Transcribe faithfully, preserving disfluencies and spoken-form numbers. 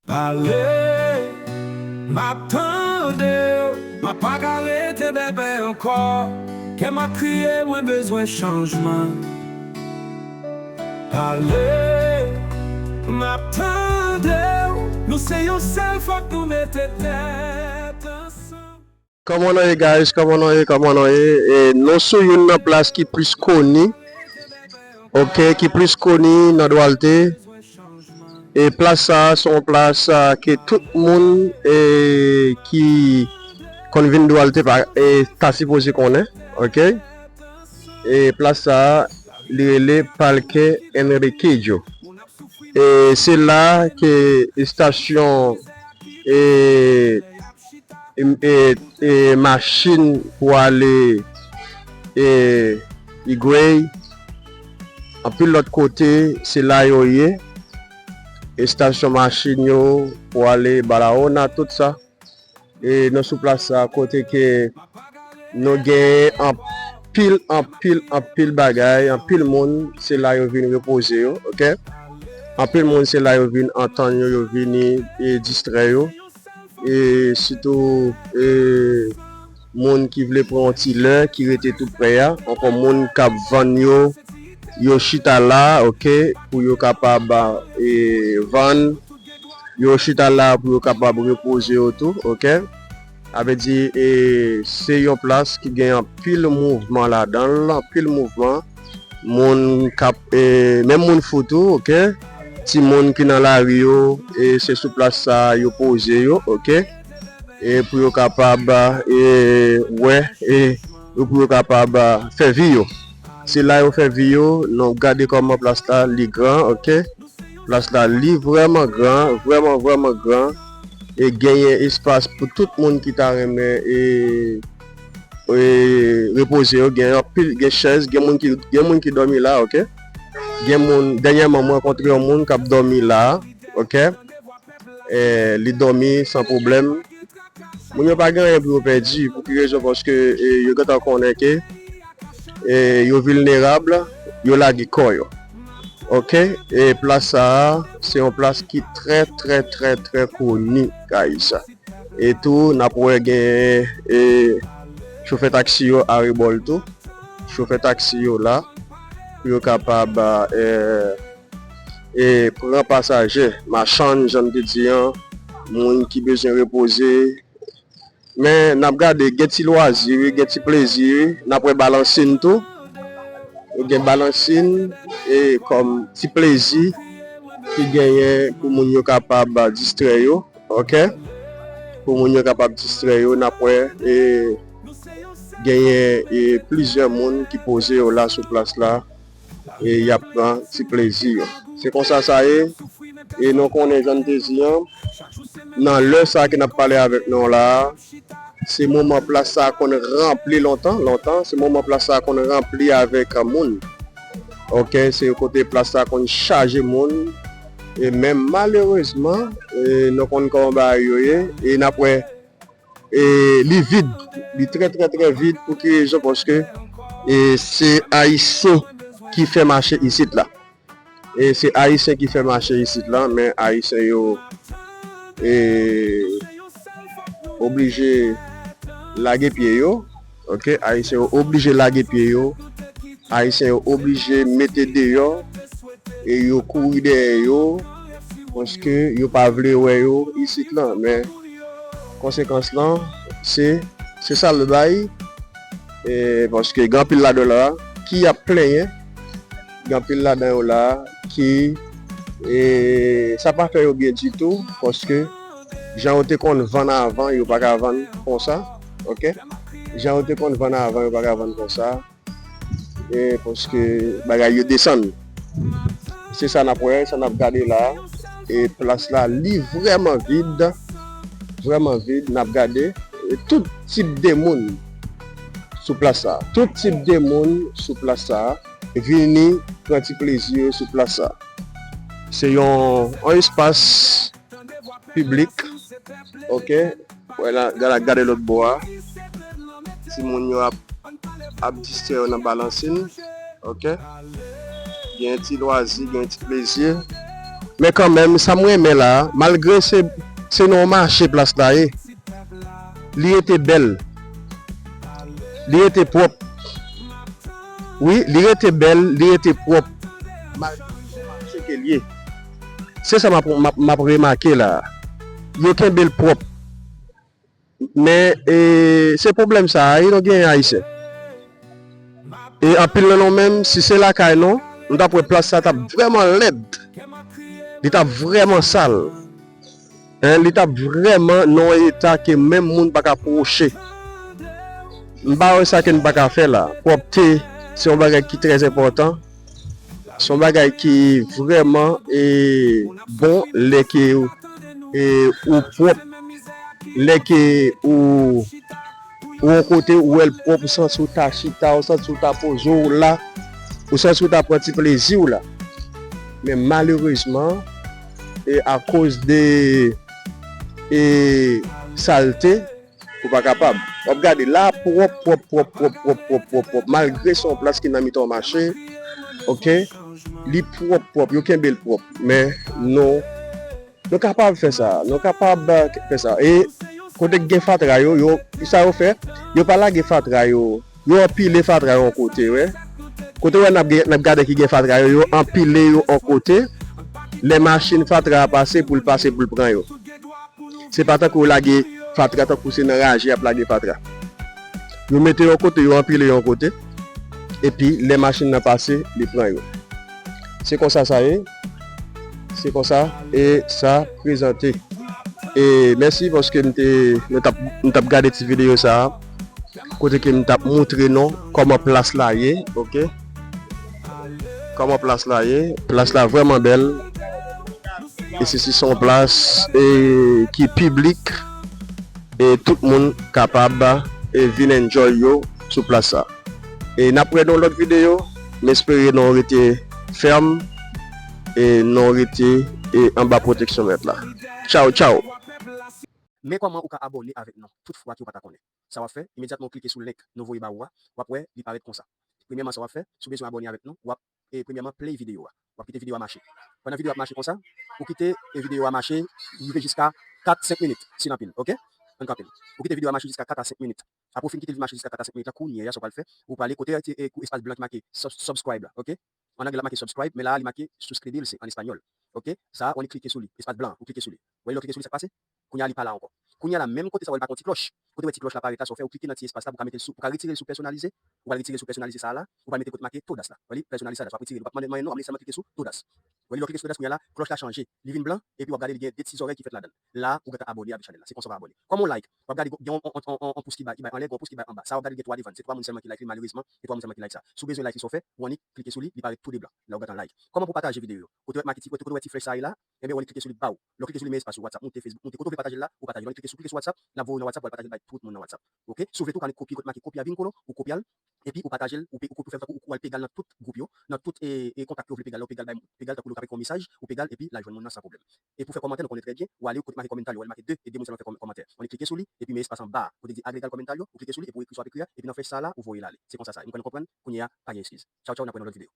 Pale, m ap tande w. Mwen pa ka rete bèbè ankò. Kè m ap kriye, mwen bezwen chanjman. Pale, m ap tande w. Nou se yon sèl, fòk nou mete tèt ansanm. Kòman nou ye, guys? Kòman nou ye? Kòman nou ye? E, nou sou youn nan plas ki plis koni, ok, ki plis koni nan Dwalte. E plas sa a se yon plas a, ke tout moun e, ki konn vin Dwalte pa, e, ta sipoze konnen, ok? E plas sa a, li rele Parque Enriquillo. E se la ke estasyon e, e, e, e machin pou ale e, Higüey, anpil lòt kote, se la yo ye. Estasyon machin yo pou ale Barahona, tout sa. E nou sou plas sa, kote ke nou genyen anpil, anpil, anpil bagay, anpil moun, se la yo vin repoze yo, ok? Anpil moun, se la yo vin antann yo, yo vini e distrè yo. E sitou e moun ki vle pran yon ti lè, ki rete tou prè a, ankò moun k ap vann yo, yo chita la, ok, pou yo kapab e vann, yo chita la pou yo kapab repoze yo tou, ok. Sa vle di e se yon plas ki gen anpil mouvman ladan l, anpil mouvman. Moun k ap e menm moun fou tou, ok. Timoun ki nan lari yo, e se sou plas sa a yo poze yo, ok. E pou yo kapab e wè e pou yo kapab fè vi yo. Se la yo fè vi yo, nou gade kòman plas la li gran, ok. Plas la li vrèman gran, vrèman, vrèman gran. E genyen espas pou tout moun ki ta renmen e, e repoze yo. Gen anpil, gen chèz, gen moun ki, gen moun ki dòmi la, ok. Gen moun, dènyèman mwen rankontre yon moun k ap dòmi la, ok. E, li dòmi san pwoblèm. Moun yo pa gen anyen pou yo pèdi. Pou ki rezon? Paske e, yo gentan konnen ke e, yo vilnerab, yo lage kò yo. Ok, e plas sa a, se yon plas ki trè, trè, trè, trè koni, guys. E tou, n ap wè gen e, chofè taksi yo arebò l tou. Chofè taksi yo la, pou yo kapab e, e, pran pasaje, machann, jan m te di an, moun ki bezwen repoze, Men n ap gade, gen ti lwazi wi, gen ti plezi wi. N ap wè balansin tou. Gen balansin e kòm ti plezi ki genyen pou moun yo kapab distrè yo, ok? Pou moun yo kapab distrè yo, n ap wè e genyen e plizyè moun ki poze yo la sou plas la. E y ap pran ti plezi yo. Se konsa sa ye. E nou konnen jan n te di an, nan lè sa ke n ap pale avèk nou la a, se moman plas sa a konn ranpli lontan, lontan, se moman plas sa a konn ranpli avèk moun. Ok, se kote plas sa a konn chaje moun. E men malerezman, e nou konn kòman bagay yo ye, e n ap wè e li vid, li trè trè trè vid. Pou ki rezon? Paske e se Ayisyen ki fè mache isit la. E se Ayisyen ki fè mache isit la, men Ayisyen yo e oblije lage pye yo. Ok, Ayisyen yo oblije lage pye yo. Ayisyen yo oblije mete deyò e yo kouri dèyè yo, paske yo pa vle wè yo isit lan. Men konsekans lan, se, se sa l bay, e, paske gen anpil ladan la ki ap plenyen, gen anpil ladan yo la ki, e, sa pa fè yo byen ditou, paske jan yo te konn vann avan, yo pa ka vann konsa, ok? Jan yo te konn vann avan, yo pa ka vann konsa. E paske bagay yo desann. Se sa n ap wè, sa n ap gade la. E plas la, li vrèman vid. Vrèman vid, n ap gade. E tout tip de moun sou plas sa. Tout tip de moun sou plas sa. Vini pran ti plezi yo sou plas sa. Se yon, yon espas piblik. Ok. Wè la, gade, gade lòt bò a. Timoun yo ap, ap distrè yo nan balansin. Ok. Gen ti lwazi, gen ti plezi. Men kanmenm, sa m renmen la a, malgre se, se nan yon mache plas la ye, li rete bèl. Li rete pwòp. Wi, li rete bèl, li rete pwòp. Malgre se mache ke l ye. Se sa m ap, m ap, m ap remake la a. Yo kenbe l pwòp. Men, e, se pwoblèm sa a, wi, nou genyen Ayisyen. E anpil nan nou menm, si se lakay nou, nou t ap wè plas sa t ap vrèman lèd. Li t ap vrèman sal. Hein, li t ap vrèman nan yon eta ke menm moun pa ka pwoche. M pa wè sa ke n pa ka fè la. Pwòpte, se yon bagay ki trè enpòtan. Se yon bagay ki vrèman, e, bon lè ke, e, ou pwòp, lè ke ou, ou yon kote ou wè l pwòp, ou santi w ta chita, ou santi w ta poze w la, ou santi w ta pran ti plezi w la. Men malerezman, e akoz de, e, salte, ou pa kapab. W ap gade la pwòp, pwòp, pwòp, pwòp, pwòp, pwòp, pwòp, pwòp. Malgre se yon plas ki nan mitan yon mache, oke, li pwòp, pwòp, yo kenbe l pwòp. Men nou, nou kapab fè sa, nou kapab, eh, fè sa. E kote k gen fatra yo, yo, sa yo fè, yo pa lage fatra yo, yo anpile fatra yo yon kote, wi. Kote w wè n ap gen, n ap gade ki gen fatra yo, yo anpile yo yon kote. Lè machin fatra a pase, pou l pase, pou l pran yo. Se pa tankou yo lage fatra, tankou se nan raje y ap lage fatra. Yo mete yon kote, yo anpile yon kote, epi lè machin nan pase, li pran yo. Se konsa sa ye. Se konsa e sa prezante. E mèsi paske m te, nou t ap, nou t ap gade ti videyo sa a. Kote ke m t ap montre nou kòman plas la ye, oke? Kòman plas la ye? Plas la vrèman bèl. E se, se yon plas, e, ki piblik. E tout moun kapab, e, vin enjoy yo sou plas sa. E n ap wè nan lòt videyo. M espere nou rete fèm. E nou rete, e, anba pwoteksyon Mèt la. Tchaw, tchaw! Men kòman ou ka abòne avèk nou tout fwa ke w pa ta konnen. Sa w ap fè, imedyatman w klike sou link nou voye ba ou a, w ap wè li parèt konsa. Premyèman, sa w ap fè, si w bezwen abòne avèk nou, w ap, e, premyèman, play videyo a. W ap kite videyo a mache. Pandan videyo a ap mache konsa, ou kite, e, videyo a mache, rive jiska kat, senk minit, si l anpil, oke? Ann kanpe l. Ou kite videyo a mache jiska kat a senk minit. Apre w fin kite l mache jiska kat a senk minit la, kounye a, sa w pral fè, ou prale kote, e, e, espas blan ki make sub-, subscribe la, oke? An anglè, l ap make subscribe, men la a, li make suscribirse an espanyòl. Oke? Sa a, w annik klike sou li. Espas blan an, ou klike sou li. Ou wè lè w klike sou li, sa k pase? Kounye a, li pa la ankò. Kounye a la, menm kote sa w wè l pa gen yon ti klòch. Kote w wè ti klòch la parèt la, sa w fè, ou klike nan ti espas la pou w ka mete l sou, pou w ka retire l sou pèsonalize. Ou pral retire l sou pèsonalize sa a la. Ou pral mete kote make todas la. Wè li, pèsonalize sa a la, sa w ap retire l. Ou p ap mande l anyen non, w ap sèlman klike sou todas. Wè lè w klike sou todas, kounye a la, klòch la chanje. Li vin blan, epi w ap gade li gen de ti zòrèy ki fèt ladan l. La, ou gentan abòne avèk chanèl la. Se konsa w abòne. Kòman w like? W ap gade gen yon, yon, yon, yon, yon pous ki bay, ki bay anlè, gen yon pous ki bay anba. Sa w ap gade gen twa devan l. Se twa moun sèlman ki like li, malerezman, e twa moun sèlman ki like sa. Si w bezwen like li, sa w fè, ou annik klike sou li, li parèt tou de blan. La, ou gentan like. Kòman pou w pataje videyo yo? Kote w wè make ti, kote, kote w wè ti flèch sa a ye la, enben, ou annik klike sou li, baw. Lè w klike sou li, men espas ou WhatsApp, moute Facebook, moute kote w vle pataje l la, ou pataje l. Ou annik klike sou, klike sou WhatsApp, l ap voye w nan WhatsApp, w al pataje l bay tout moun nan WhatsApp. Oke? Si w vle tou, ou ka annik kopye kote make kopye a vin kolo, ou kopye l, epi ou pataje l, ou pe-, ou pe fè l tankou ou, ou al pega l nan tout gwoup yo, nan tout, e, e kontak ke w vle pega l la, ou pega l bay moun, pega l tankou lè w ka fè yon mesaj, ou pega l epi l al jwenn moun nan san pwoblèm. E pou fè kòmantè, nou konnen trè byen, ou ale kote make kòmantè yo, ou wè l make de, e de moun sèlman fè kòm-, kòmantè. Ou annik klike sou li, epi men espas anba, kote ki di agregar kòmantè yo, ou klike sou li, epi ou ekri sa w ap ekri a, epi nan flèch sa a la, ou voye l ale. Se konsa sa ye. M kwè nou konprann, kounye a, pa gen eskiz. Tchaw, tchaw, n ap wè nan lòt videyo.